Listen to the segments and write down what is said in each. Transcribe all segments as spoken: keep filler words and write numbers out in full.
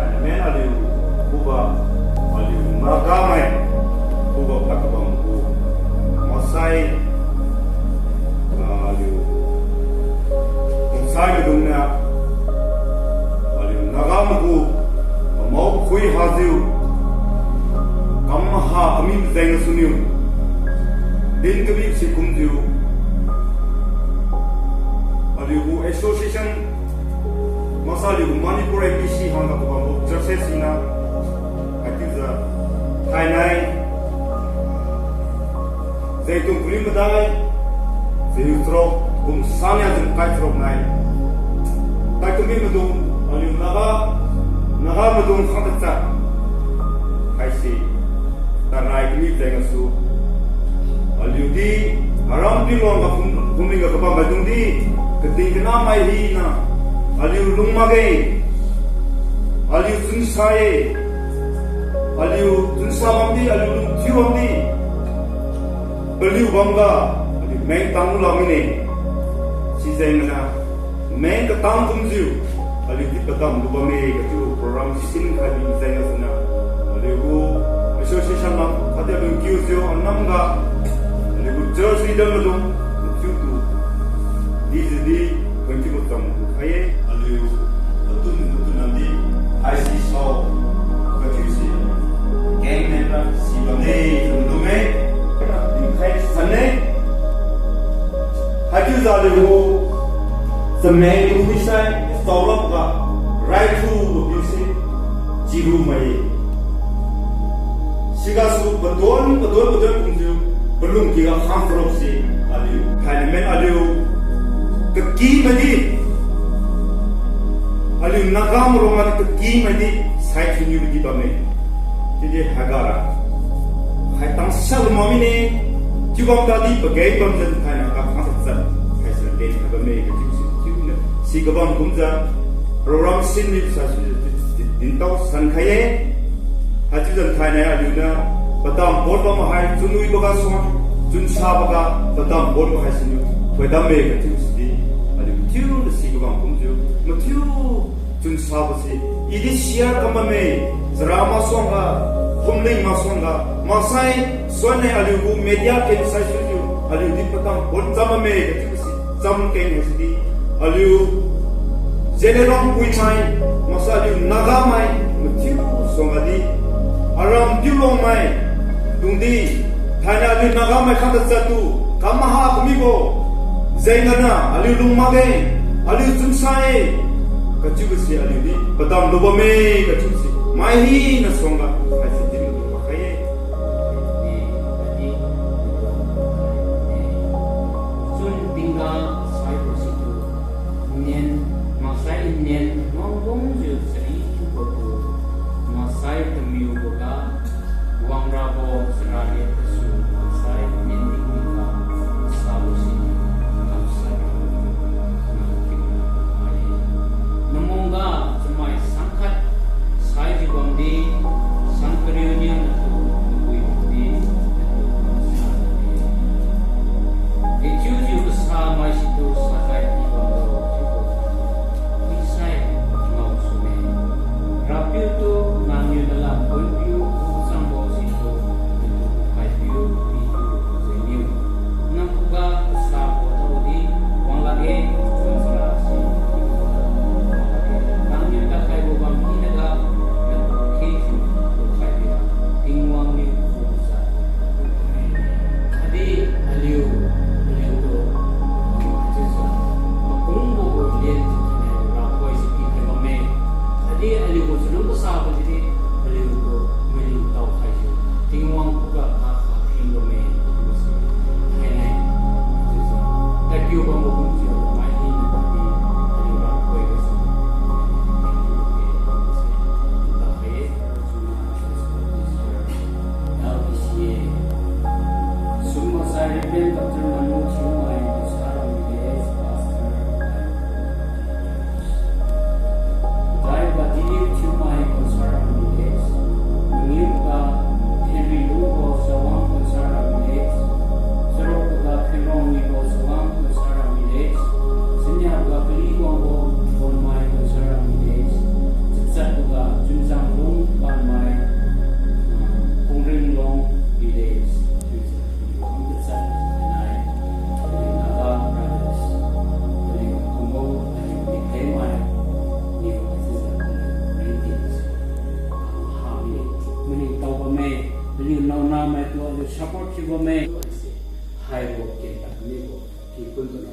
Amen, aliu, khuga, aliu Naga mai, khuga pad kabam gu, maksai, ah, aliu, maksai maidung niu, aliu Naga mai gu, amao phui hajiu, kam maha kami jeng gasuniu, din kabi si kumjiu, aliu gu association, maksai aliu gu Manipur A P C hangga kabam gu churches hina, haichiujiu, thainai, jengtung kariu madai, jengtung charuk, kum sania jengkai charuk nai. Taitu mi maidung, aliu Naga, Naga maidung khang tachat. Haise, tarai kami jeng gasu. Aliu di, aram di luang ga phum, phumling ga kabam maidung di, kating kanamai hina, aliu lung makge, aliu chunsa-e, aliu chunsa bamdi, aliu lungthiu bamdi, paliu bamga, aliu meng tanglu lak mine. Sijeng gana, meng katang kumjiu, aliu di padam lu bamme kachiu program sin khai bi jeng gasuniu, aliu gu association lam khatdi aliu kiujiu anamga, aliu gu church leader maidung, mathiutu, dijiudi, twenty gu cham gu khai-e, aliu, atun, atun namdi, I C S O, kachiu si, gang member si bamme, lume, dinkhai sanne. Haichiujiu aliu gu, chameng gu phuisai, chaolakga, raithubo piu si, chiru mai-e. Sigasu padon, padon, padon kumjiu, palung kiga khang charuk si, aliu, thainai men aliu, kaky maidi, aliu Naga marong madi kaky maidi, sai thiniu bidi bamme. Chiudi haiga ra, hai tangsa lu mak mine, chiubam tadi pageng bamjiu thainai ga khang tachat, haise len khai bamme kachiu si chiuniu si kabam kumjiu, program sin mi sasu dintao san khai-e. Haichiujiu thainai aliuniu, padam pon bam hai, chunwibo ga suang, chunsabo ga, padam ponbo hai siniu, thoidamme kachiu sidi, aliu mathiu si kabam kumjiu, mathiu chunsabo si, idi share kam bamme, chara masuangga, phumling masuangga, maksai, suanne aliu gu media ken saisuijiu, aliu di padam pon cham bamme kachiu si, cham keng haisidi, aliu, Zeliangrong puimai, maksai aliu Naga mai, mathiu suangga di, aram Piulongmai, dungdi, thainai aliu Naga mai khang tachattu, kam maha kamibo, jeng gana, aliu lung makge, aliu chunsa-e, kachiubo si aliu di, padam lu bamme, kachiu si, mai hina suangga, haisi din lu pakhai-e. Chun tingga saibo situ, nen, maksai nen, mangbungjiu chari thiubotu, maksai tamiuboga, wangrabo chararia gasu maksai nen tingga, sabo si, kamsai, nang tingga, ai. Namungga chamai sangkhat saijiu bamdi, sangkariu niu natu, npui bamdi, natu, sa bamdi. Dechiujiu kasa mai situ sajai pi bamlo chiubo, phuisai ngao sune. Rapiu tu nangniu nalam ponpiu changbo situ, natu, paipiu, pitu, Support thiubamme. Haibo kengkam mibo, kipun kano.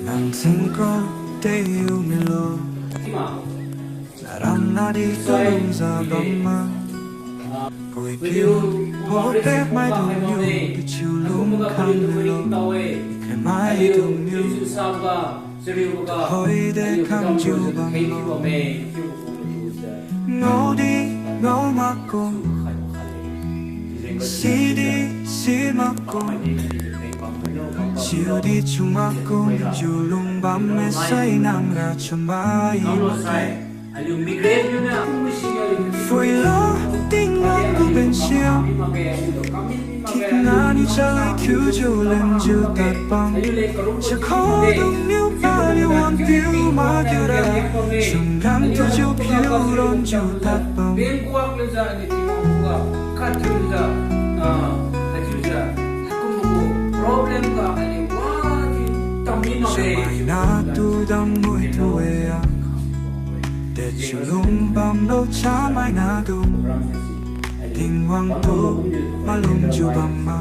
Nang singkro teu milo. Naram nadi tulungjiu bamma. Puipiu, pobek maidung niu, pichiu lungkhang milo. Khe maidung niu. Hoide kamjiu bamlo. Ngaodi ngao makung, sidi si makung, chiudi chiu makung, chiu lung bamme sai nangra chambai makge. Phuilo Tingwang gu bensiam, thikna niu chalui thiujiu lenjiu tadbam. Chakhaodung niu paliu wang piu makge ra, chunggam tujiu piu ronjiu tadbam. Chamaina tu damui tu-e a, dechiu lung bamlo chamaina tu. Tingwang tu malumjiu bamma,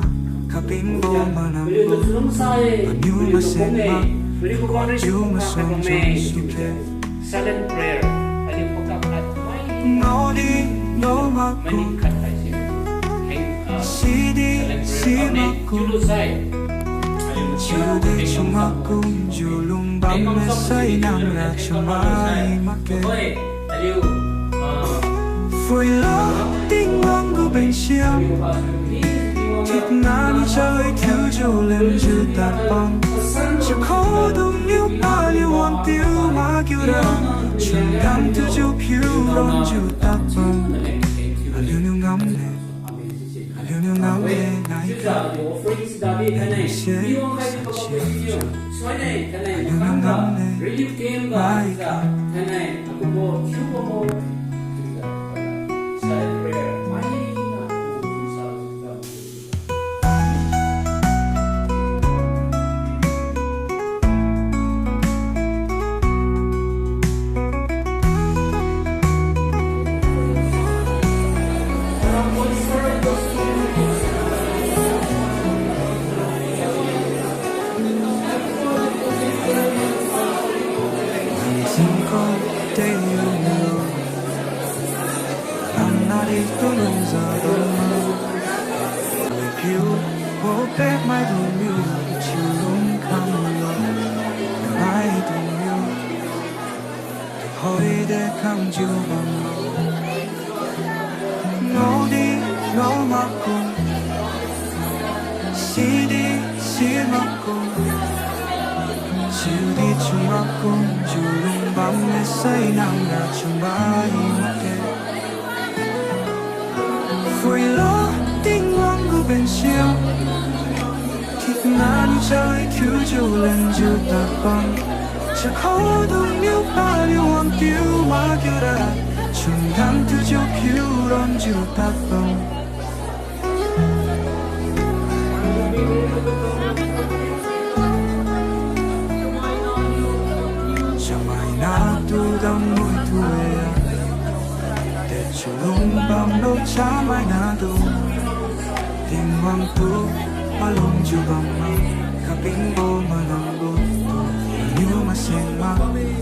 kapingbo manambo, maniu masengma, chiu masuang jang sukhe. Silent prayer. Ngaodi ngao makung, sidi si makung, chiudi chiu makung, chiu lung bamme sai nangra chambai makge. Phuilo Tingwang gu bensiam, thikna niu chalui thiujiu lenjiu tadbam. Chakhaodung niu paliu wang piu makge ra, chunggam tujiu piu ronjiu tadbam. Aliuniu ngamne, aliuniu ngamne, nai kha. Aliuniu ngamne, nai kha. Hoide kamjiu bamlo. Ngaodi ngao makung, sidi si makung, chiudi chiu makung, chiu lung bamme sai nangra chambai makge. Phuilo Tingwang gu bensiam, thikna niu chalui thiujiu lenjiu tadbam. Chakhaodung niu paliu wang piu makge ra, chunggam tujiu piu ronjiu tadbam. Chamaina tu damui tu-e a, dechiu lung bamlo chamaina tu. Tingwang tu malumjiu bamma, kapingbo manambo tu, maniu masengma,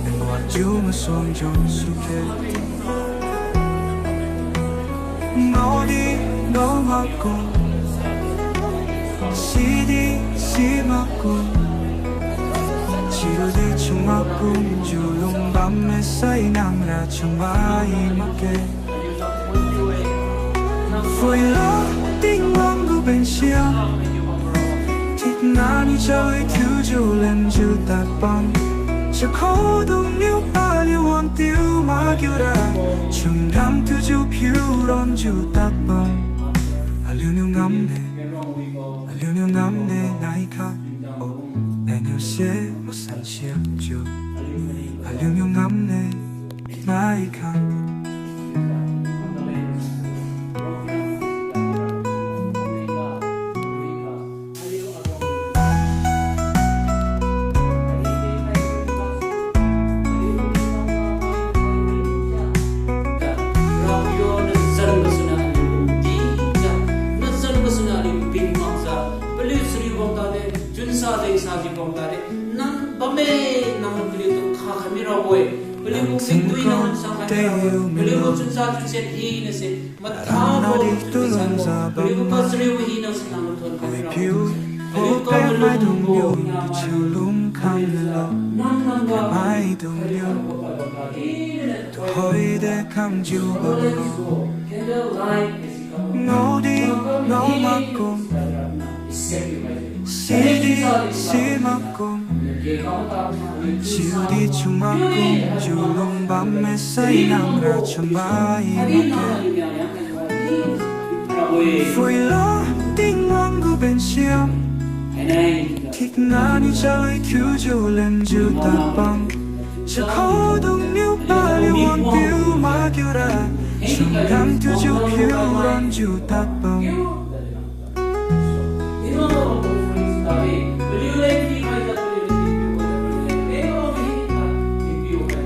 tingwang chiu masuang jang sukhe. Ngaodi ngao makung, sidi si makung, chiudi chiu makung, chiu lung bamme sai nangra chambai makge. Phuilo Tingwang gu bensiam, thikna niu chalui thiujiu lenjiu tadbam. Chakhaodung niu paliu wang piu makge ra, chunggam tujiu piu ronjiu tadbam. Aliuniu ngamne, aliuniu ngamne nai kha. O, naniu se masan siakjiu, aliuniu ngamne nai kha. Aji bam tadi, nang bamme, nang paliutu kha kami rabo-e. Paliugu pingdui nang sang kami rabo-e. Paliugu chunsa chunse hinase, mathabo chunsa, paliugu kachariubo hinase nang mathon kami rabo-e. Paliugu maidungbo, nang nang ga, maidungbo, tuhoide kamjiubo. Ngaodi ngao makung, sidi si makung, chiudi chu makung, chiulung bamme sai nangra chamai makge. Phuilo Tingwang gu bensiam, kiknani chalui kiujiu lenjiu tadbang. Chakhaodung niu paliu wangpiu makiura, chunggam thiujiu piu ranjiu tadbang.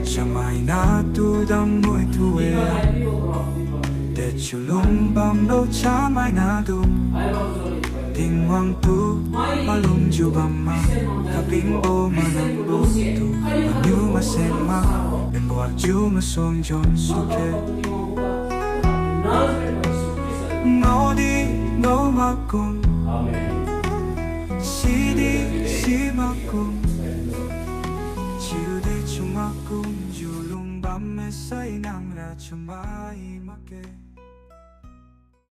Chamaina tu damnoi tu-e, dechiu lung bamlo chamaina tu. Tingwang tu malumjiu bamma, kapingbo manangbo tu, aniu masen ma, nbo aju masuang jon sukhe. Ngaodi ngao makung, sidi si makung, chiudi chu makung, chiulung bamme sai nangra chamai makge.